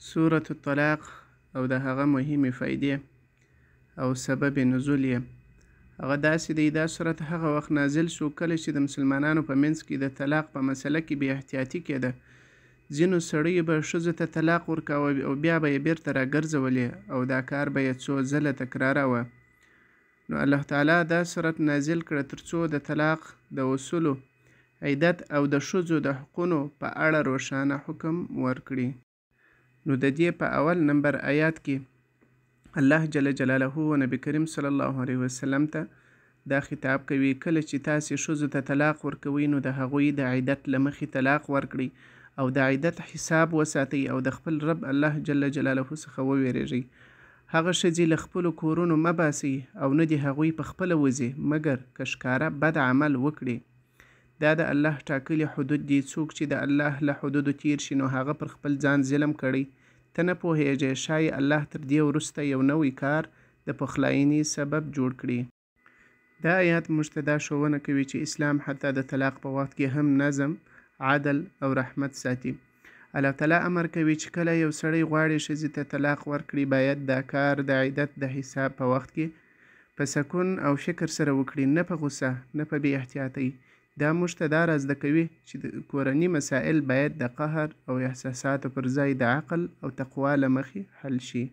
سورة الطلاق او د هغه مهمې فایدې او سبب نزول یې هغه داسې دی. دا سورت هغه وخت نازل شو کله چې د مسلمانانو په منځ کې د طلاق په مسله کې بې احتیاطي کېده. ځینو سړیو به ښځو ته طلاق ورکاوه او بیا به یې بیرته راګرځولې او دا کار به یې څو ځله تکراراوه. نو الله تعالی دا سورت نازل کړه ترڅو د طلاق د اصولو، عدت او د ښځو د حقونو په اړه روښانه حکم ورکړي. نو د دې په اول نمبر آیات کې الله جل جلاله و نبی کریم صلی الله علیه وسلم ته دا خطاب کوي، کله چې تاسې ښځو ته طلاق ورکوئ نو د هغوی د عدت له مخې طلاق ورکړئ او د عدت حساب وساتئ او د خپل رب الله جل جلاله څخه وویریږئ. هغه ښځې له خپلو کورونو مه باسئ او نه دې هغوی په خپله وځي، مګر که ښکاره بد عمل وکړي. دا د الله ټاکلي حدود دي، څوک چې د الله له حدودو تېر شي نو هغه پر خپل ځان ظلم کړی. ته نه پوهېږې، ښایي الله تر دې وروسته یو نوی کار د پخلاینې سبب جوړ کړي. دا آیات موږ ته دا ښوونه کوي چې اسلام حتی د طلاق په وخت کې هم نظم، عدل او رحمت ساتي. الله تعالی امر کوي چې کله یو سړی غواړي ښځې ته طلاق ورکړي، باید دا کار د عدت د حساب په وخت کې په سکون او فکر سره وکړي، نه په غوسه، نه په بې احتیاطۍ. دا موږ ته دا را زده کوي چې کورني مسایل باید د قهر او احساساتو پر ځای د عقل او تقوا له مخې حل شي.